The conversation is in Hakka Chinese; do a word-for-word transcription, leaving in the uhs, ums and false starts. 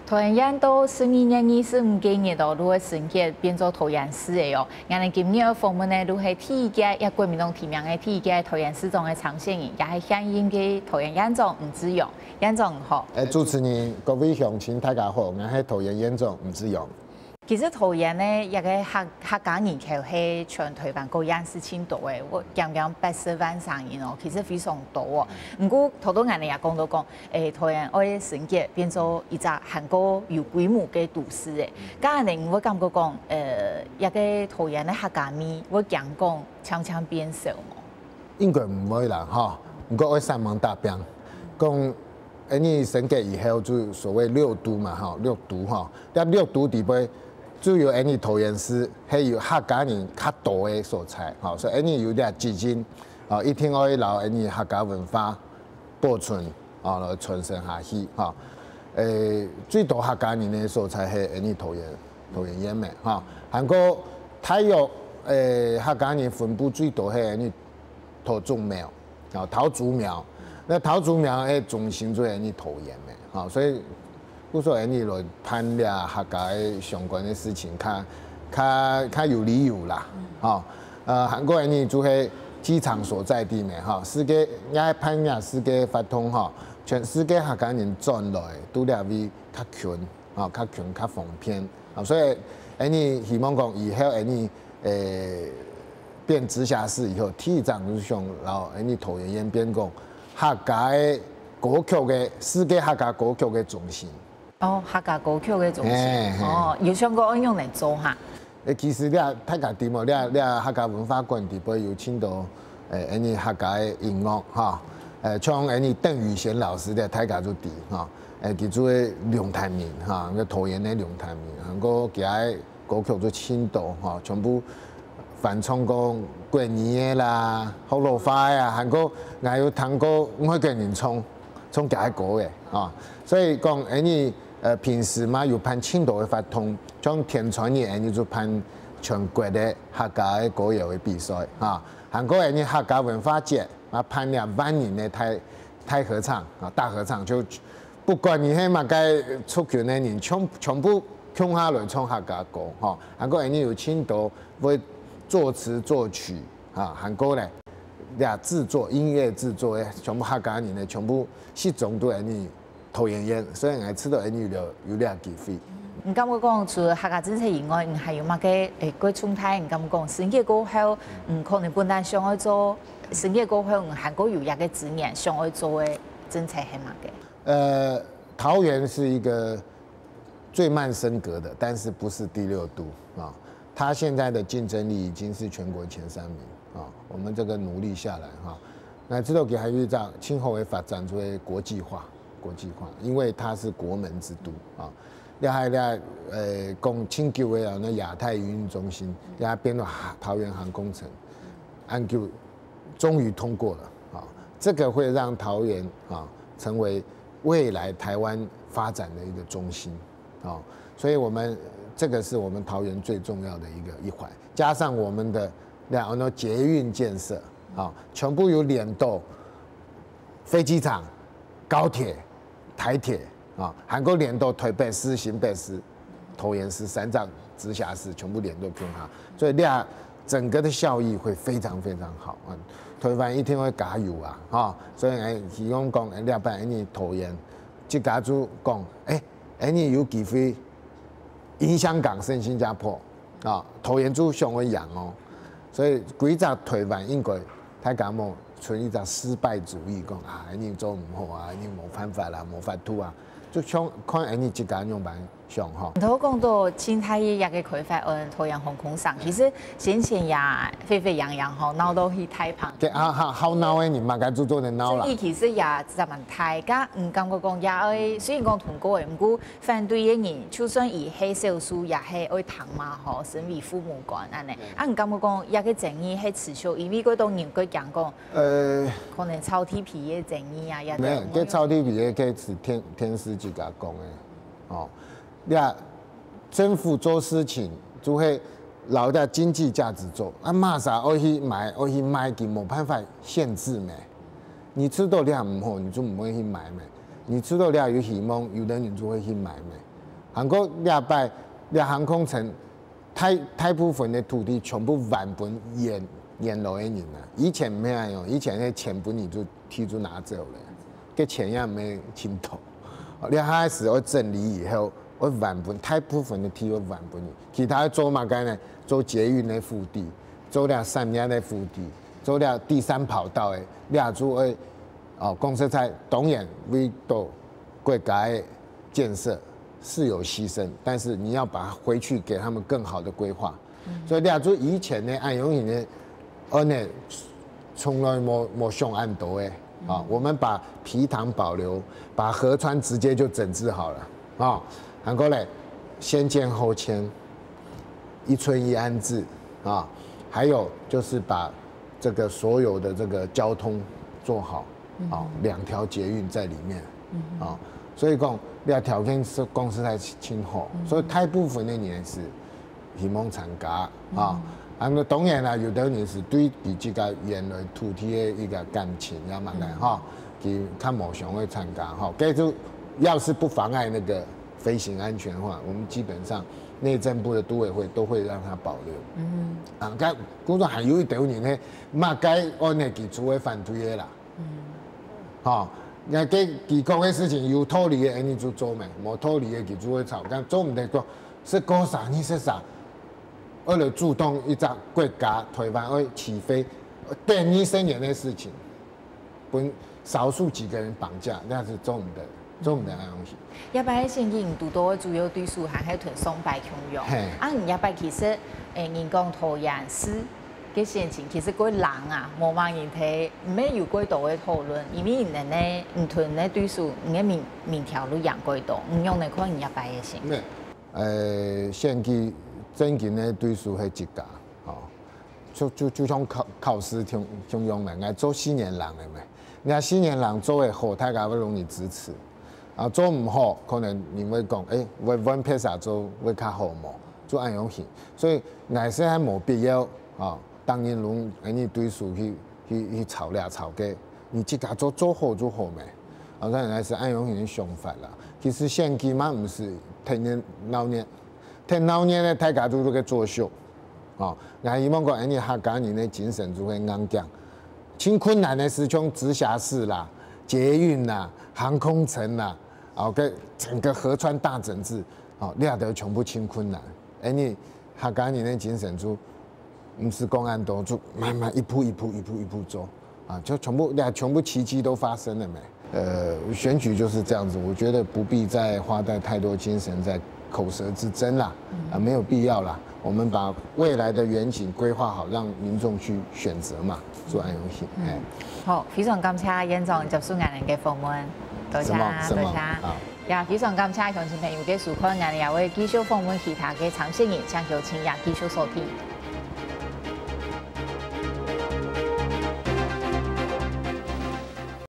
桃園縣到十二月二十五个日哦，就會升格變做桃園市个哦。𠊎等今日个訪問呢，就係第一屆，也國民黨提名个第一屆桃園市長个參選人，也係現任个桃園縣長吳志陽。縣長你好。誒，主持人、各位鄉親，大家好，𠊎係桃園縣長吳志陽。其實桃園呢，一个客客家人口係全台灣各縣市盡多个，有將近八十萬儕人哦，其實非常多哦。毋過頭先𠊎等也講到講，誒，桃園愛升格變做一隻還較有規模个都市誒。該恁樣你會感覺講，呃，一个桃園个客家味會驚講漸漸變少無？應該毋會啦，吼。毋過愛煞猛打拚，講，𠊎等升格以後就所謂六都嘛，吼，六都吼，這六都底背，主要𠊎等桃園市係有客家人較多个所在，吼，所以𠊎等有這責任，啊，一定愛摎𠊎等客家文化保存，啊，來傳承下去，吼。誒，最多客家人个所在係𠊎等桃園，桃園縣个，吼。還過大約，誒，客家人分布最多係𠊎等 桃竹苗，啊，桃竹苗，該桃竹苗个中心就係𠊎等桃園个，吼，所以故所𠊎等來辦這客家个相關个事情，較較較有理由啦，吼。呃，還過𠊎等就係機場所在地嘛，吼，世界也辦這世界活動吼，全世界客家人轉來，都這位較近。 啊，較近較方便。啊，所以𠊎等希望講以後𠊎等誒變直轄市以後，第一站就想摎𠊎等桃園縣變講客家个歌曲个世界客家歌曲个中心。哦，客家歌曲个中心。嘿嘿哦，有想過愛用來做哈？誒，其實這大家知無？這這客家文化館底背有盡多誒，𠊎等客家个音樂哈。誒，像𠊎等鄧雨賢老師个大家都知哈。誒，佢就係龍潭人哈，該桃園个龍潭人，還過佢个歌曲就盡多哈，全部翻唱過國語个啦、學老話个啊，還過𠊎有聽過外國人唱唱佢个歌个啊。所以講，𠊎等呃平時嘛有辦盡多个活動，像天穿日𠊎等就辦全國个客家个歌謠个比賽啊，還過𠊎等客家文化節嘛辦了萬人个大大合唱啊，大合唱就不管你係麼个族群个人，全全部共下來唱客家歌吼，還過𠊎等有盡多會作詞作曲啊，還過咧，這製作音樂製作个全部客家人个全部集中都在𠊎等桃園縣，所以𠊎知道𠊎等有有這機會。你感覺講除了客家政策以外，你還有麼个誒，過重大？你感覺講升格過後，嗯，可能本來想愛做，升格過後，嗯，還過有一个資源想愛做个政策係麼个？呃，桃園是一個最慢升格的，但是不是第六都啊。它現在的競爭力已經是全國前三名啊。我們這個努力下來哈，那這都給還有一張今後會發展出來國際化，國際化，因為它是國門之都啊。另外呢，呃，講盡久的啊，那亞太營運中心，也變到桃園航空城，安久終於通過了啊。這個會讓桃園啊成為未來台灣發展的一個中心啊。所以我們這個是我們桃園最重要的一個一環，加上我們的兩岸的捷運建設啊，全部有連到飛機場、高鐵、台鐵啊，還過連到台北市、新北市、桃園市三張直轄市全部連到共下，所以這整個的效益會非常非常好啊。台灣一定會加油啊，哈！所以誒，希望講誒，這擺𠊎等桃園自家就講，誒，𠊎等有機會迎香港勝新加坡啊，桃園就想愛贏哦。所以歸隻台灣應該大家莫存一隻失敗主義，講啊，𠊎等做毋好啊，𠊎等無辦法啦，無法度啊，就像看𠊎等自家樣般 想吼。頭講到盡大个一個開發案，桃園航空城，其實先前也沸沸揚揚吼，鬧到去大鵬。這啊哈好鬧个人嘛，該就做得鬧啦所。以其實也真蠻大，該毋感覺講也愛，雖然講通過个，毋過反對个人，就算佢係少數，也係愛聽嘛吼，身為父母官恁呢。啊，毋感覺講這個爭議係持續，因為過多人過講講，呃，可能炒地皮个爭議啊，也沒有，這炒地皮个可以是天天師自家講个，哦，這政府做事情就會摎這經濟價值做，啊，麼儕愛去買，愛去賣，佢無辦法限制咩。你知道這毋好，你就毋會去買咩。你知道這有希望，有的人就會去買咩。還過這擺這航空城大大部分个土地全部還分原原來个人啊。以前毋係恁樣，以前个錢分你就提出拿走了，个錢也毋係盡多。這下係愛整理以後，愛還分大部分个地愛還分你，其他做麼个呢？做捷運个腹地，做這產業个腹地，做這第三跑道个，這就愛哦，公司在當然為到國家个建設是有犧牲，但是你要把它回去給他們更好的規劃。所以這就以前呢，恁樣个，恁呢，從來無無想恁多个啊。我們把埤塘保留，把河川直接就整治好了啊。還過咧，先建後遷，一村一安置啊，還有就是把這個所有的這個交通做好。哦，兩條捷運在裡面，哦，所以講這條件係講實在盡好，所以大部分个人係希望參加啊。啊，那當然啦，有的人係對自家原來土地个一個感情啊嘛，哈，佢較無想愛參加哈。該就要是不妨礙那個飛行安全的話，我們基本上內政部的都委會都會讓它保留。嗯，啊，該工作還有一點人呢，嘛該按呢佢就會反對个啦。 吼，該个佢講个事情有道理个，恁呢就做咩？無道理个佢就會吵，但做毋得講，係過三年係啥？為了阻擋一隻國家，台灣愛起飛，等二十年个事情，分少數幾個人綁架，那是做毋得，做毋得恁樣東西。 這擺个選舉，你堵到个主要對手還係同上擺共樣。嘿。啊，你這擺其實，誒，人講桃園市个選情，其實過冷啊，無麼人提，毋係有過多个討論，因為你呢，你同你个對手，你个民民調都贏過多，你仰般看你這擺个選？沒，呃，選舉正經个對手係自家，吼，就就就像考考試共共樣个，𠊎做四年人个咩，𠊎四年人做个好，大家會容易支持。 啊，做毋好，可能人會講，誒，會換別儕做會較好無？就恁樣去。所以𠊎係還無必要啊，當然攏恁呢對手去去去吵這吵該，你自家做做好就好咩。啊，當然係恁樣个想法啦。其實選舉嘛，毋係天天鬧熱，天鬧熱呢，大家都在該作秀。哦，𠊎希望講，恁呢客家人个精神就會硬頸。盡困難个事，像直轄市啦、捷運啦、航空城啦， 哦，該整個河川大整治，哦，這兜全部盡困難。恁呢客家人个精神就毋係講恁多，就慢慢一步一步、一步一步做，啊，就全部，這全部奇蹟都發生了沒？呃，選舉就是這樣子，我覺得不必再花費太多精神在口舌之爭啦，啊，沒有必要啦。我們把未來的遠景規劃好，讓民眾去選擇嘛，做恁樣去，哎。好，非常感謝院長接受𠊎等个訪問，多謝，什麼什麼多謝。啊？ 也非常感謝鄉親朋友个收看，𠊎等也會繼續訪問其他个參選人，請鄉親也繼續鎖定。